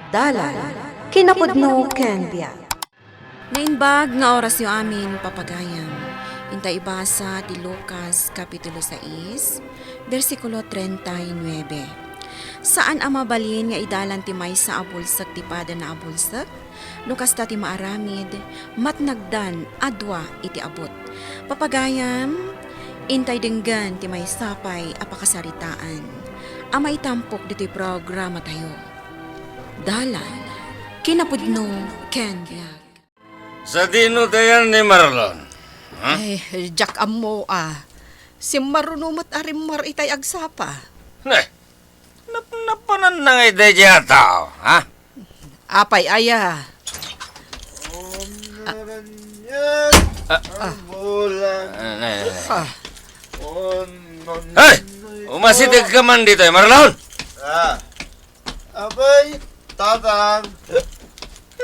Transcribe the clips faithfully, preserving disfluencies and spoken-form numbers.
Dalan, kinapudno ken biag. Naimbag nga orasyo amin, papagayam. Inta ibasa ti Lucas, Kapitulo sais, bersikulo treinta y nueve. Saan a mabalin nga idalan ti maysa a bulsek ti padana a bulsek, no kasta ti maaramid, matnagdan a dua iti abut. Papagayam, intay denggen ti maysa pay a pakasaritaan a maitampok ditoy programatayo. Dalan, kinapudno, ken biag. Sadino tayan ni Marlon? Ha? Ay, diak ammo a. Simmaruno met a rimmar itay agsapa. Ne, napnapananna nga itay diay a tao, ha? Apay aya? Ah, ah. Ah, ne, ne, ne. Ah. Hey! Umasideg ka man ditoy, Marlon! Ah. Apay, Tatang.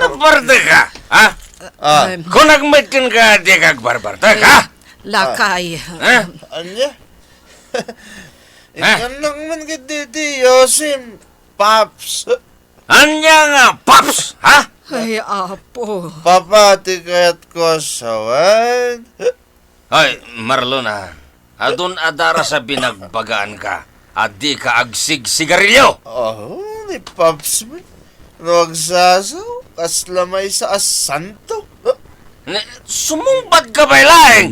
Nagbartek ka, ha? Ah. Em. Kunam met kenka, dika agbarbartek, ha? Lakay. Ha? Ania? Ha? Inkanak man ketdi ti Yosim, Paps. Ania nga Paps, ha? Ay, Apo. Papa ti kayatko a sawen. Ay, Marlon, a. Adun a daras a binagbagaanka a dika agsigsigarilio. Oh, ni Paps met. No agsasaw, kasla maysa a santo. Ne, sumungbatka pay laeng.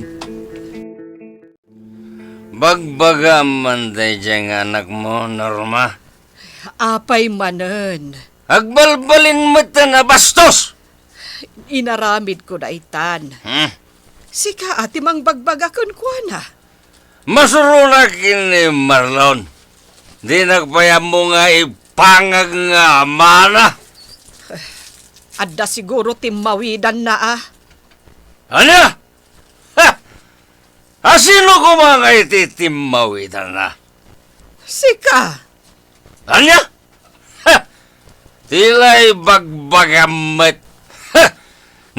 Bagbagaam man daydiay nga anakmo, Norma. Apay manen? Agbalbalin metten a bastos! Inaramidko daytan. Hmm? Sika a ti mangbagbaga kenkuana. Masuronak ken ni Marlon. Dinak pay ammo nga ipangag nga amana. Adda siguro timmawidanna a. Ania? Ha! A sino koma nga iti timmawidanna? Sika. Ania? Ha! Tila ibagbagam met. Ha!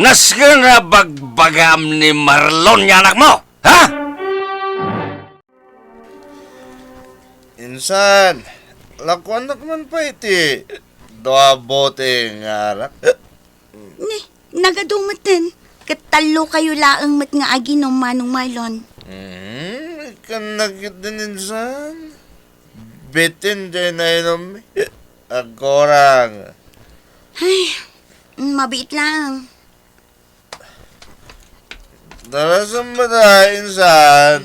Nasken a bagbagaam ni Marlon nga anakmo, ha? Insan, lakuanak man pay ti dua bote nga arak. Ni, nagadu metten, ket tallokayo laeng met nga aginom, Manong Marlon. Hmm, ikkan na ketdin insan. Bitin diay nainom. Agkurang. Ay, mabiit laeng. Darasem met a, insan.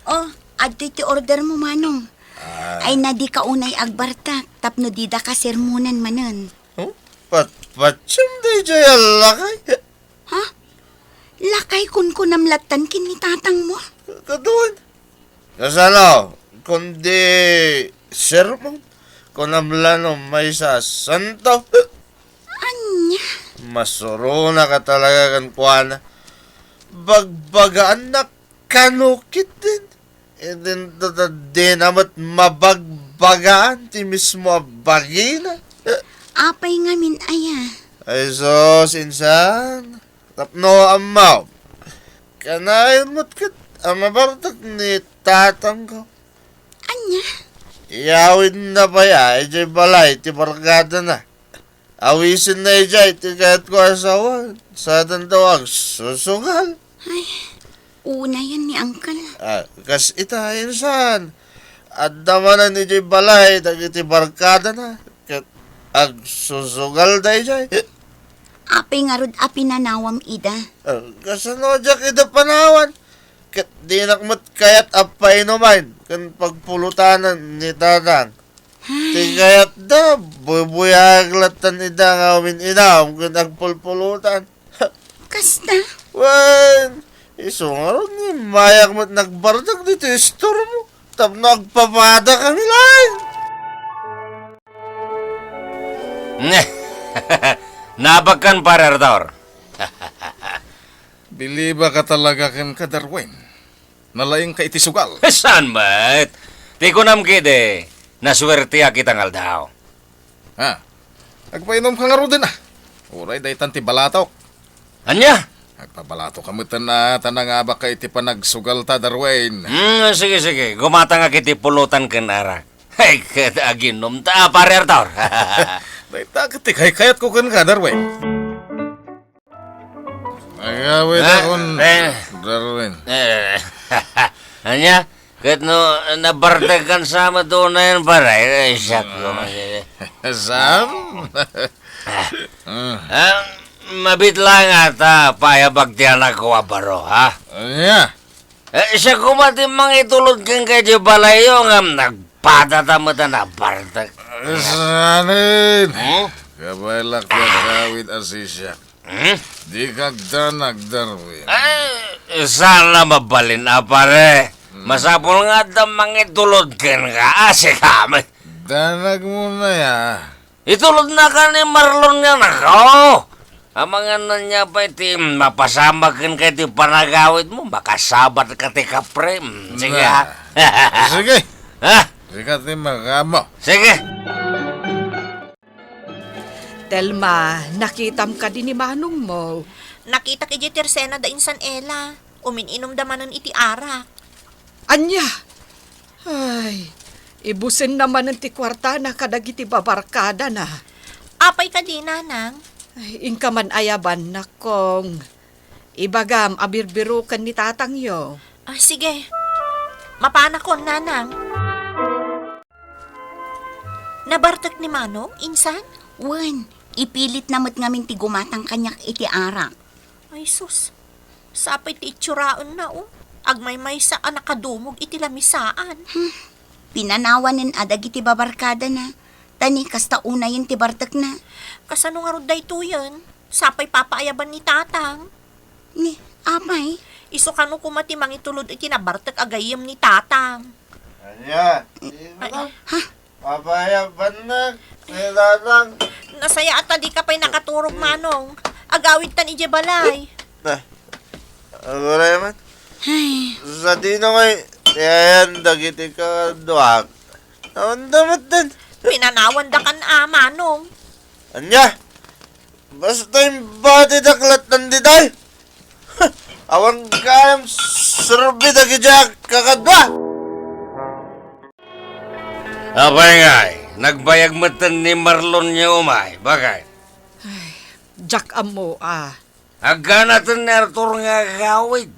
Oh, adtoy ti order mo, Manong. Ah. Ay, na dika unay agbartak, tapno didaka sermonan manen. Oh, patpatsem daydiay a lakay. Ha? Lakay kunkunam lattan ken ni tatangmo? Kaduan. Kasano? Kundi sermon? Kunam la no maysa a santo? Ania? Masuronak a talaga kenkuana. Bagbagaannak kano ketdin. Idinto ta dina met mabagbagaan ti mismo a bagina. Apay ngamin aya? Ay sus, insan. Tapno ammom. Kanayon met ket a mabartek ni tatangko. Ania? Iyawidna pay a idiay balay ti barkadana. Awisenna idiay ti kayatko a sawen, sadinto agsusugal. Ay, unayen ni Uncle. Ah, kas ita, insan. Adda manen idiay balay dagiti barkadana, ket agsusugalda idiay. Apay ngarud a pinanawam ida? Ah, kasano diak ida panawan? Ket dinak met kayat a painuman ken pagpulutanan ni tatang. Ti kayatda, buybuyaag lattan ida nga umin-inam ken agpulpulutan. Kasta? Wen, isu ngarud nga immayak met nagbardak ditoy istormo tapno agpapadakami laeng. Nabagkan, Pare Arthur. Bilibak a talaga kenka, Darwin. Nalaingka iti sugal. Saan met? Ti kunam ketdi, nasuerteak ita nga aldaw. Ha? Agpainumka ngaruden a. Uray daytan ti balatok. Ania? Agpabalatok ka metten a ta nangabaka iti panagsugalta, Darwin. Hmm, sige, sige. Gumatangak iti pulutan ken arak. Ay, ket aginom ta, Pare Arthur. Dayta ket ti kaykayatko kenka, Darwin. Agawid Ah, akon, eh. Darwin. Eh, ania? Ket no, nabartekkan sa met unayen, pare? Ay, siak ko. Saan? Ah, mabitla nga ta, paayabak ti anakko a baro, ha? Ania? Eh, siak koma ti mangitulod kenka idiay balayyo ngem nagpadata met a nabartek. Saanen? Hmm? Kabaelak ti agawid a sisiak. Hmm? Dika agdanag, Darwin. Eh, saan a mabalin a, pare. Hmm. Masapul nga adda mangitulod kenka, a, sika met. Danagmo na ya. Itulodnaka ni Marlon nga anakko. Amangan ania pay ti mapasamak kenka iti panagawidmo, makasabatka ti kapre. Mm, sige, Na. ha? Sige. Ha? Sika ti makaammo. Sige. Telma, nakitam kadi ni manongmo? Nakitak idiay tersena da insan Ella. Umin-inumda manen iti arak. Ania? Ay, ibusenna manen ti kuartana kadagiti babarkadana. Apay kadi, nanang? Ay, inka man aya, bannakong. Ibagam a birbiroken ni tatangyo. Ah, sige. Mapanakon, nanang. Nabartek ni manong, insan? Wen, ipilitna met ngamin ti gumatang kaniak iti arak. Ay, sus. Sapay ti itsuraenna, o. Agmaymaysa a nakadumog iti lamisaan. Hmm. Pinanawanen a dagiti babarkadana. Ta ni kasta unayen ti bartekna. Kasano ngarud daytoyen? Sapay papaayaban ni tatang. Ni, apay? Isu kano koma ti mangitulod iti nabartek a gayyem ni tatang. Ania? Ay, ha? Papayabannak ni tatang. Nasayaat ta dika pay nakaturog, manong. Agawidtan idiay balay. Na, aguray man. Ay. Sadino ngay ti ayan dagiti kaduak? Awan da met den. Pinanawandakan a, manong. Ania? Basta imbatidak lattan ditay. Awan gayam serbi dagiti kakadua. Apay ngay, nagbayag metten ni Marlon nga umay, bakay? Ay, diak ammo a. Agganaten ni Arthur nga agawid.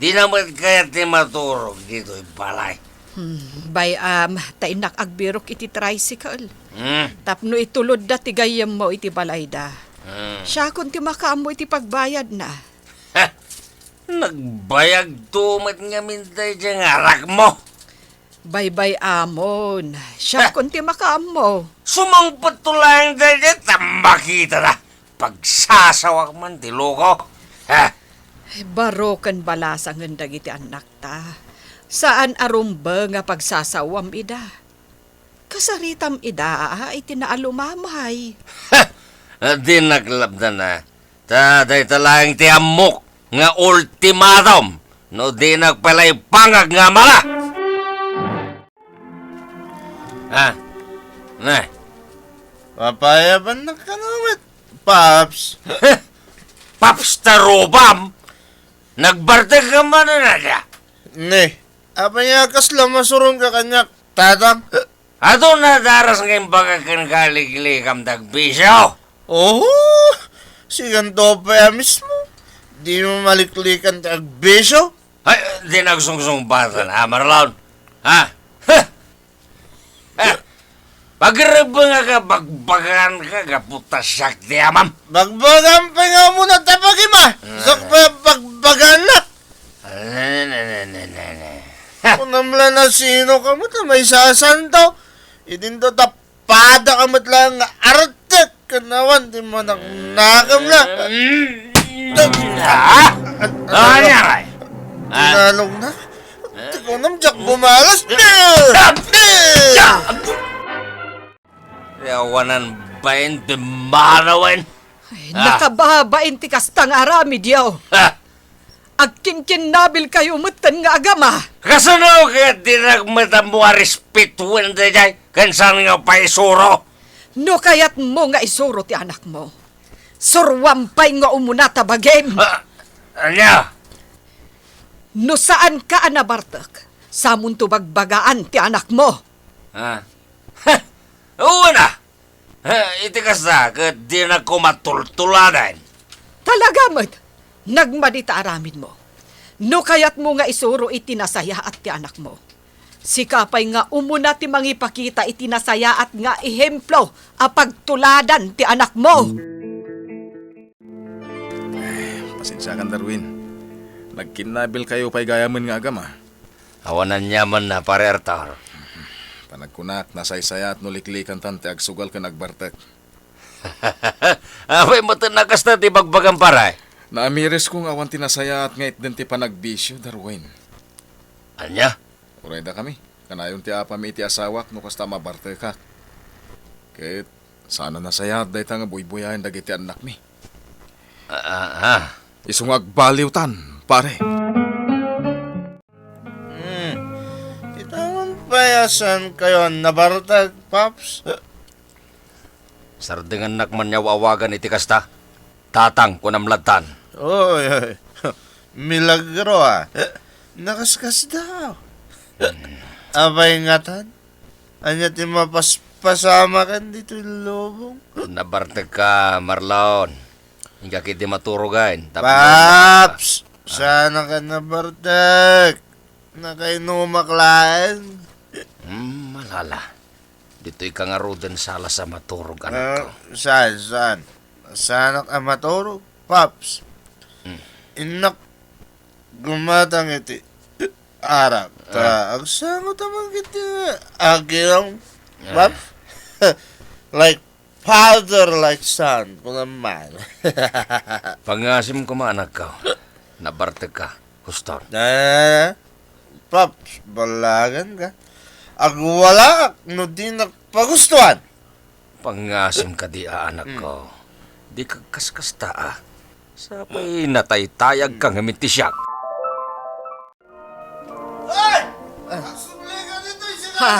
Dina met kayat ti maturog ditoy balay. Hmm, bay-am, ta innak agbirok iti tricycle. Hmm. Tapno itulodda ti gayyemmo iti balayda. Hmm. Siakon ti makaammo iti pagbayadna. Ha! Nagbayagto met ngamin daydiay nga arakmo. Baybay-amon. Siakon ti makaammo. Sumangpetto laeng daydiay ta makitana. Pagsasawak man ti loko. Ha? Baro ken balasangen dagiti annakta. Saan a rumbeng a pagsasawam ida. Kasaritam ida iti naalumamay. Ha! Dinak lapdan a. Ta dayta laeng ti ammok nga ultimatum no dinak pay la ipangag nga amana. Ah, na. Papayabannak kano met, Paps. Paps ta rubam! Nagbartek ka man na da? Ne, apay nga kasla masuronka kaniak, tatang? Adu nadaras nga imbagak kenka a liklikam ti agbisio? Oho! Sikanto pay a mismo. Dimo maliklikan ti agbisio? Ay, di nagsungsungbatan, ha, Marlon? Ha? Huh! Ha? Pagrebengaka, bagbaganka, gapu ta siak ti amam. Bagbagam pay nga umuna ta pagima. Ah. Siak pay a bagbaganak. Ne, ne, ne, ne, ne, ne. Ha? Kunam la nasino ka met a maisasanto. Idinto ta pada ka met laeng nga artek ken awan ti manaknakemna. Mm. Ah? Ano yan, ay? Ah? Tinalog na. Ti kunam diak bumalas. Ah! Ah! Yawanan bain, bimarawen. Ay, ah, nakababain ti kasta nga aramidyo. Ha! Agkinkinnabilkayo metten nga agama. Kasano ket dinak met ammo a respetuen daydiay ken saan nga paisuro? No kayatmo nga isuro ti anakmo, suruam pay nga umuna ta bagim. Ah, ania? No saanka a nabartek, samonto bagbagaan ti anakmo. Ha? Ha! Uuna! Ha, iti kasta, ket dinakon matultuladen. Talaga met, nagmadi ta aramidmo. No kayatmo nga isuro iti nasayaat ti anakmo, sika pay nga umuna ti mangipakita iti nasayaat nga ehemplo a pagtuladan ti anakmo. Pasensiakan, Darwin. Nagkinnabilkayo pay gayamen nga agama. Awan aniamanna, Pare Arthur. Panagkunak, nasaysayaat no liklikantan ti agsugal ken agbartek. Apay met a kasta ti bagbagam, pare? Naamirisko nga awan ti nasayaat nga itden ti panagbisio, Darwin. Ania? Uray dakami. Kanayon ti apami iti asawak no kasta a mabartekak. Ket saan a nasayaat dayta nga buybuyaen dagiti annakmi. Ah, ah, ah. Isu nga agbaliwtan, pare. Hmm. Kita man pay a saankayo a nabartek, Paps. Sardengannak man nga aw-awagan iti kasta. Tatang, kunam lattan. Oy, oy. Milagro, a. Nakaskasdaaw. Apay ngatan? Ania ti mapaspasamakan ditoy lubong? Nabartekka, Marlon. Inka ketdi maturogen, tapno Paps! Ah. Saanka nabartek? Nakainumak laeng. Hmm, malala. Ditoyka ngaruden sa alas a maturog, anakko. Ah, saan, saan? Saanak a maturog, Paps? Hmm. Innak gumatang iti arak, ta Ah. agsangot a man iti agiram, Ah. Paps? Like father, like son, kunam man. Pangasim koma, anakko. Nabartekka. Huston. Eh, Paps, balaganka. Agwalaak no dinak pagustuan. Pangasim kadi a, anakko. Hmm. Dika agkaskasta, a. Sapay nataytayagka ngamin ti siak. Ay! Agsubli ka ditoy, Ha,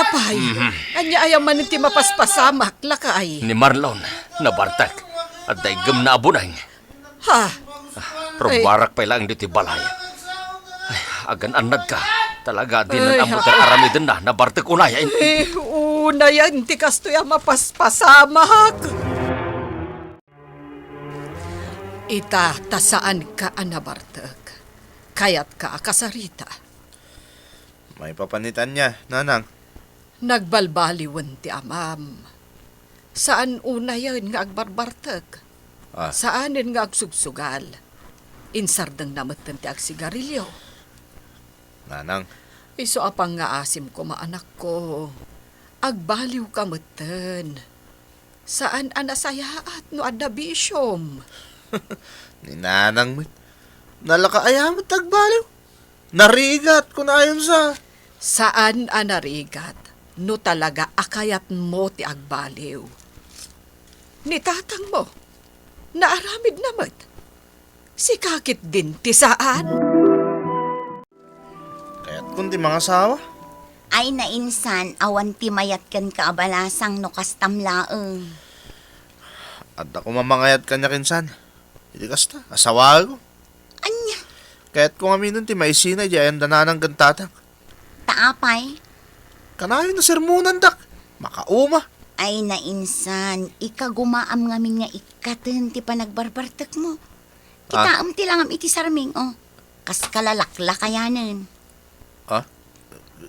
apay, Mhm. ania aya manen ti mapaspasamak, lakay? Ni Marlon, nabartek. Adda iggemna a buneng. Ha? Ay. Rumarak pay laeng ditoy balay. Ay, agan-annadka. Talaga, dinan Ay, ammo ti ha. aramidenna, nabartek unay. Eh, unayen ti kastoy a mapaspasamak. Ita, ta saanka a nabartek. Kayatka a kasarita. Maipapan ita ania, nanang? Nagbalbaliwen ti amam. Saan unayen nga agbarbartek. Ah. Saanen nga agsugsugal. Insardengna metten ti agsigarilio. Nanang. Isu a pangngaasim koma, anakko. Agbaliwka metten. Saan a nasayaat no adda bisiom. Ni nanang met. Nalaka aya met agbaliw. Narigat, kunayonsa. Saan a narigat no talaga a kayatmo ti agbaliw. Ni tatangmo, naaramidna met. Sika ketdin ti saan. Kayatkon ti mangasawa. Ay, nainsan, awan ti mayat kenka a balasang no kastam laeng. Adda koma mangayat kaniak insan. Iti kasta, asawaek. Ania? Kayatko ngaminen ti maisina idiay ayan da nanang ken tatang. Ta apay? Kanayon a sermonandak. Makauma. Ay, nainsan, ikagumaam ngamin nga ikkaten ti panagbarbartekmo. Ah. Kitaem ti langam iti sarming, o. Kas kalalaklakayanen. Ah?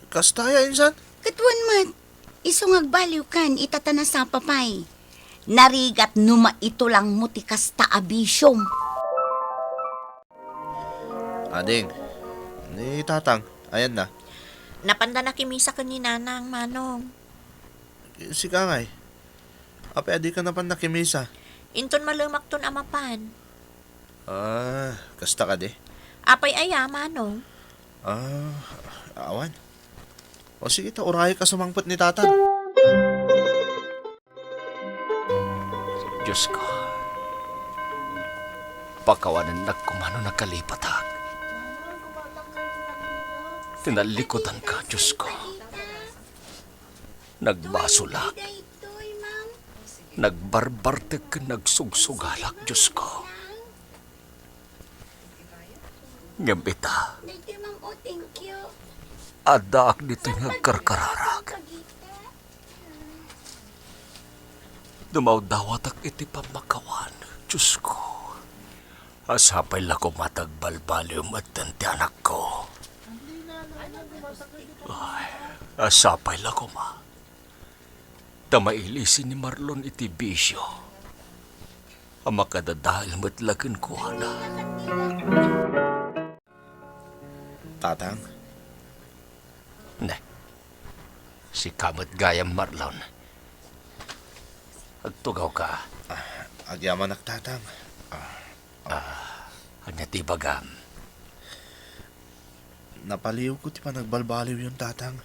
Kasta aya, insan? Ket wen met, isu nga agbaliwkan, ita ta nasapa pay. Narigat no maitulangmo ti kasta a bisiom. Ading, ni tatang, ayanna? Napanda nakimisa ken ni nanang, manong. Sika ngay? Apay a dika napan nakimisa? Inton malemakton a mapan. Ah, kasta kadi? Apay aya, manong? Ah, awan. O sige ta, urayek a sumangpet ni tatang. Diyos ko, pakawanennak koma no nakalipatak. Tinallikudanka, Diyos ko. Nagbasolak. Nagbarbartek ken nagsugsugalak, Diyos ko. Ngem ita, addaak ditoy nga agkarkararag. Dumawdawatak iti pammakawan, Diosko. A sapay la koma ta agbalbaliw metten ti anakko. Ay, a sapay la koma ta mailisi ni Marlon iti bisio a makadadael met la kenkuana. Tatang? Ne, sika met gayam, Marlon. Agtugawka. Ah, agyamanak, Tatang. Ah, ah. Ah, ania ti ibagam? Napaliwko ti panagbaliwyon, Tatang.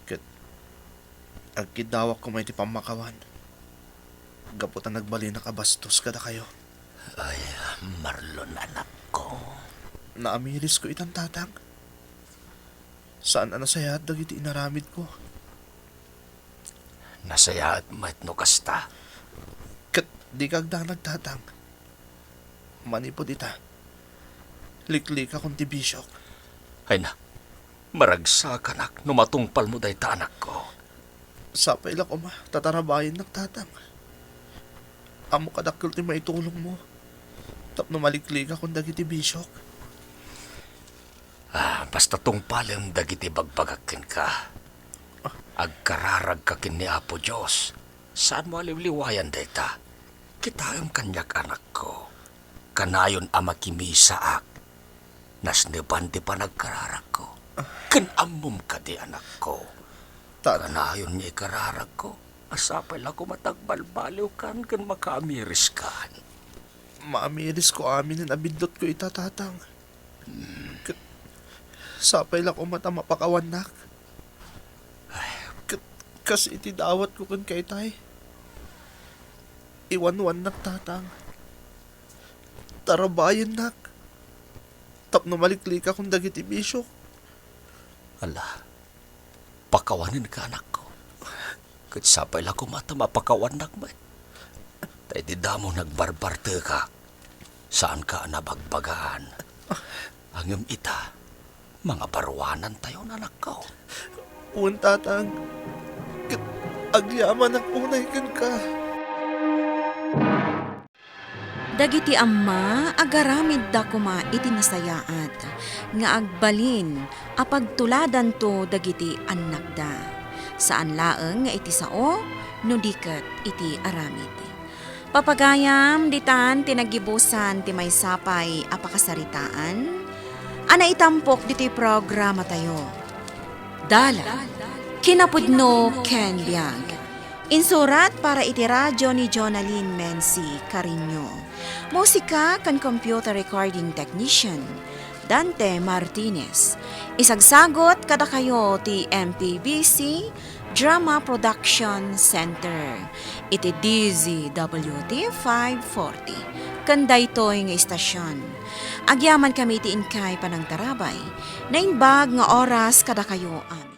Ket agkiddawak koma iti pammakawan gapu ta nagbalinak a bastos kadakayo. Ay, Marlon, anakko. Naamirisko itan, Tatang. Saan a nasayaat dagiti inaramidko. Nasayaat met no kasta. Ket dika agdanag, Tatang. Manipud ita, liklikakon ti bisiok. Ay na, maragsakanak no matungpalmo dayta, anakko. Sapay la koma ta tarabayennak, Tatang. Ammok a dakkel ti maitulongmo tapno maliklikakon dagiti bisiok. Ah, basta tungpalem dagiti bagbagak kenka. Agkararagka ken ni Apo Dios. Saanmo a liwliwayan dayta. Kitaem kaniak, anakko. Kanayon a makimisaak. Nasneban ti panagkararagko. Ken ammom kadi, anakko. Tad- Kanayon nga ikararagko a sapay la koma ta agbalbaliwkan ken makaamiriskan. Maamirisko aminen a biddutko ita, Tatang. Ket sapay la koma ta mapakawannak. Ket kas iti dawatko kenka itay, iwanwannak, Tatang. Tarabayennak tapno maliklikakon dagiti bisiok. Ala, pakawanenka, anakko. Ket sapay la koma ta mapakawannak met. Ta idi damo nagbarbartekak, saanka a nabagbagaan. Ngem ita, mangabaruanantayon, anakko. Wen, Tatang. Ket agyamanak unay kenka. Dagiti amma, agaramidda koma iti nasayaat nga agbalin a pagtuladanto dagiti annakda. Saan laeng nga iti sao, no di ket iti aramid. Papagayam, ditan ti naggibusan ti maysa pay a pakasaritaan a naitampok ditoy programatayo. Dalan, kinapudno ken biag. Insurat para iti radio ni Jonalyn Menzi Cariño. Musika ken computer recording technician, Dante Martinez. Isagsagot kadakayo ti M P B C Drama Production Center iti D Z W T five forty. Ken daytoy nga istasyon, agyamankami ti inkay panangtarabay. Naimbag nga oras kadakayo, amin.